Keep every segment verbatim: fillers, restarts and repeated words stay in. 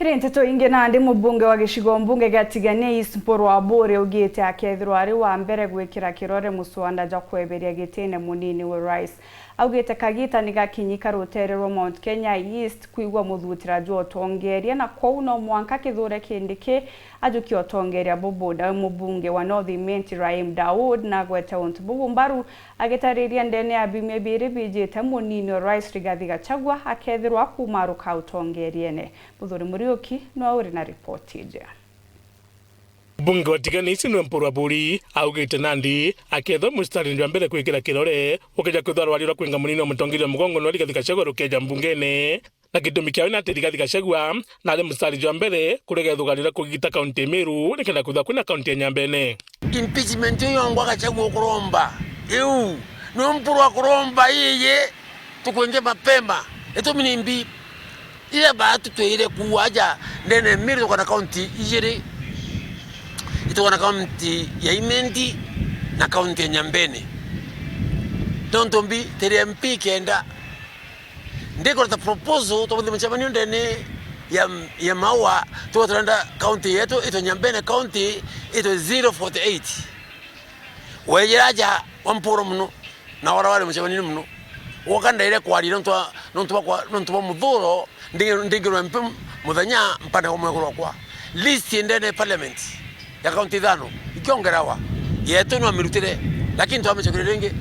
Kiri nteto ingi, nandi mubunge wa gicigo mbunge gia Tigania East Mpuru Aburi augite akethirwa ari wa mbere gwikira kirore muswanda jwa kweberia gitine munini wa rais. Augite kagita ni gakinyi ka rutere rwa Mount Kenya East kwigua muthutira jwa utongeria, na kwou no mwanka Kithure Kindiki ajukie utongeria bubu. Nawe mubunge wa North Imenti Rahim Daud nagwete untu bubu mbaru, agitariria ndene ya biumia biiri bijite munini wa rais Rigathi Gachagua akethirwa akumaruka utongeriene. Muthuri Muriuki nwe uri na ripoti iji. Mbunge wa Tigania East nwe Mpuru Aburi augite nandi akethwa mustari jwa mbere kwikira kirore ukeja kwithwa rwari rwa kwinga munini wa mutongeria wa mugongo nwe Rigathi Gachagua rukeja mbungene. Na gitumi kiawe ni ati Rigathi Gachagua nari mustari jwa mbere kurega ithuganio ria kugita kaunti ya Meru nikenda kwithwa kwina kaunti ya Nyambene. Impeachment iyo yongwa Gachagua ukuromba iu, ni Mpuru akuromba iyi, tukwinge mapema. Itumi ni mbi. Iria baatu twire kuuga aja ndene ya Meru, tukorwa na kaunti ijiri, itukorwa na kaunti ya Imenti na kaunti ya Nyambene. Nontu mbi tiri M P kenda ndikureta proposal, twabuthi mucemanio ndene ya, ya Maua, tuga turenda kaunti yetu itwe Nyambene kaunti itwe zero forty eight. Wejire aja wa Mpuru muno, na ora wari mucemanio muno. Woka ndaire kwaria nontu bwa, nontu bwa kwa, nontu bwa muthuro, ndi-, ndingirwe M P muthenya mpande kwa mwekuru wakwa. List ndene ya parliament ya kaunti ithano ikiongerawa, yetu no amirutire, lakini twamicokerio ringi,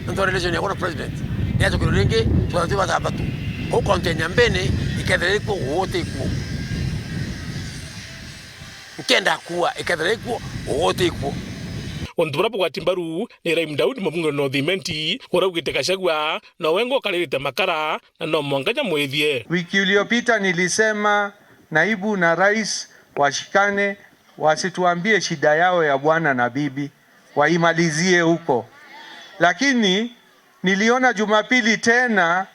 nontu wa relation yakwa na president. Niacokerio ringi, twatatu bathambatu. Kou kaunti ya Nyambene ikethira ikuo, guti ikuo. Nkenda kuua ikethira ikuo, uguti ikuo. Untu buria bugwati mbaru ni Rahim Daud, mubunge wa North Imenti, uria augite Gachagua nowe ngo ukaririte makara na no mwanka jamwithie. Wiki iliyopita nilisema naibu na rais washikane, wasituambie shida yao ya bwana na bibi, waimalizie huko. Lakini niliona Jumapili tena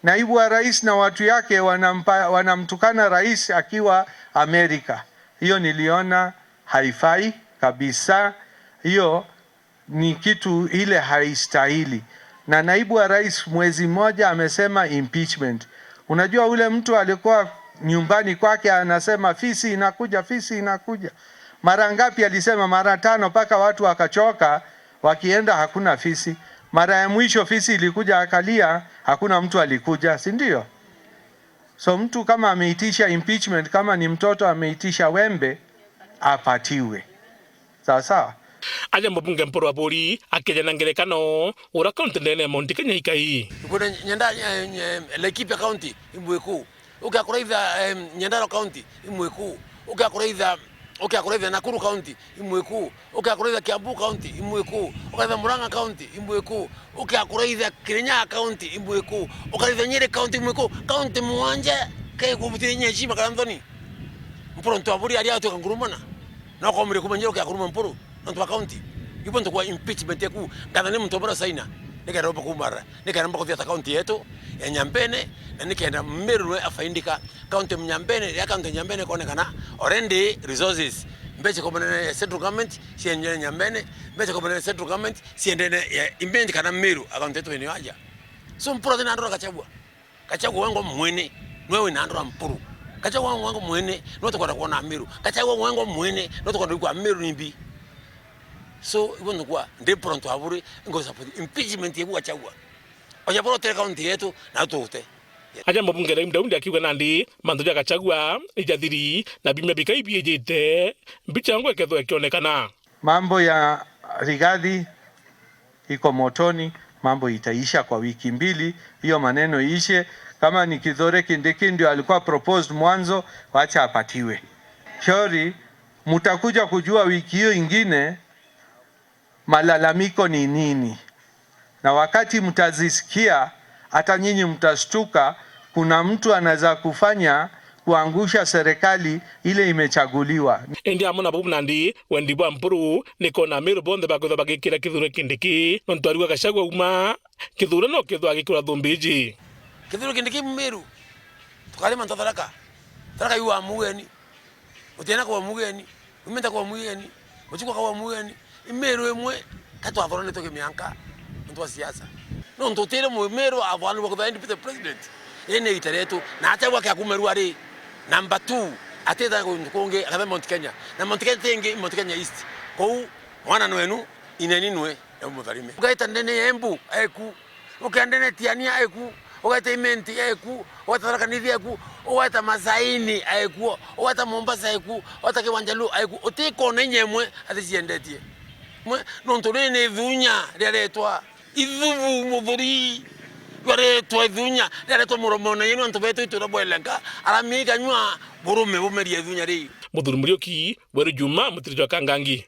naibu wa rais na watu yake wanampa-, wanamtukana rais akiwa Amerika. Hiyo niliona haifai kabisa. Hiyo ni kitu ile haistahili. Na naibu wa rais mwezi mmoja amesema impeachment. Unajua ule mtu alikuwa nyumbani kwake anasema, "Fisi inakuja, fisi inakuja." Mara ngapi alisema? Mara tano, mpaka watu wakachoka, wakienda hakuna fisi. Mara ya mwisho fisi ilikuja akalia, hakuna mtu alikuja, si ndio? So mtu kama ameitisha impeachment, kama ni mtoto ameitisha wembe, apatiwe. Sawa sawa? Aja mubunge Mpuru Aburi akejana ngerekano, ura kaunti ndene ya Mount Kenya ikai. Kuna Nyanda-, eh, eh, Laikipia County, imwe kuu. Ukia kuraitha, em, Nyandarua County, imwe kuu. Ukia kuraitha, ukia kuraitha Nakuru County, imwe kuu. Ukia kuraitha Kiambu County, imwe kuu. Ukaitha Murang'a County, imwe kuu. Ukia kuraitha Kirinyaga County, imwe kuu. Ukaitha Nyeri County, imwe kuu. County mwanja, ke kubutire nya heshima kana nthoni. Mpuru ntu aburi aria atuka ngurumana. No komire kumenya ukia kuruma Mpuru. Nontu bwa county. Ibo ntukwa impeachment eku, ngatha ni muntu bora saina, nikenda umba kumarara, nikenda umba kuthiata county yetu ya Nyambene, na nikenda Meru nwe afaindika. County Nyambene, ya county Nyambene konekana already resources. Mbecha komanene ya central government, siendene Nyambene, mbecha komanene ya central government, siendene ya Imenti kana Meru, a county yetu ni aja. So Mpuru thina ndora Gachagua. Gachagua wengo mwene, nwe wina andura Mpuru. Gachagua wengo mwene, nwe tukwenda kwona Meru. Gachagua wengo mwene, nwe tukwenda kwa Meru nimbi. So, ibo ntukwa, ndi Mpuru ntu aburi, ngo support impeachment yebu Gachagua. Oja boro tere county yetu, na tute. Aja mbunge Rahim Daudi akiuga nandi, mantu ja Gachagua, ijathiri, na bimya bikai biejite, mbicha yangu ikethwa ikionekana. Mambo ya Rigathi iko motoni, mambo itaisha kwa wiki mbili, hiyo maneno iishe. Kama ni Kithure Kindiki ndio alikuwa proposed mwanzo, wacha apatiwe. Shauri, mtakuja kujua wiki hiyo ingine malalamiko ni nini. Na wakati mtazisikia, hata nyinyi mtashtuka, kuna mtu anaweza kufanya kuangusha serikali ile imechaguliwa. Indi amwe na bau nandi, wendi bwa Mpuru ni kwona Ameru bonthe bakwithwa bagikira Kithure Kindiki, nontu arigwa Gachagua auma, Kithure no kethwa agikura thumbi iji. Kithure Kindiki Meru, tukarima nta Tharaka. Tharaka yu wa mugeni. Utienda kuba mugeni, umenta kuba mugeni, utikwa kuba mugeni. Imeru imwe, ka twathoranitwe kimianka, nontu bwa siasa. Nontu utire Mumeru athoranirwe kwithirwa deputy president. Iri ni ita rietu, na atia gwake akumerua ri? Number two, atita guntu kungi, akatha Mount Kenya. Na Mount Kenya ti ingi, Mount Kenya East. Kou, mwana nwenu, ineni nwe, e mutharime. Ugaita ndene ya Embu, eku. Ugaita ndene Tiania, eku. Ugaita Imenti, eku. Ugaita Tharaka Nithi, eku. Ugaita Masaini, eku. Ugaita Mombasa, eku. Ugaita Kiwanjalu, eku. Utikona inya imwe, aticiendetie. Mwe, nontu ri ni ithunya riaretwa. Ithubu muthuri, jwaretwa ithunya, riaretwa muromone yenu antu betu itwira bwelenga, aramia ikanyua burume bumeria ithunya riu. Muthuri Muriuki, Weru Juma, Mutiri jwa Kangangi.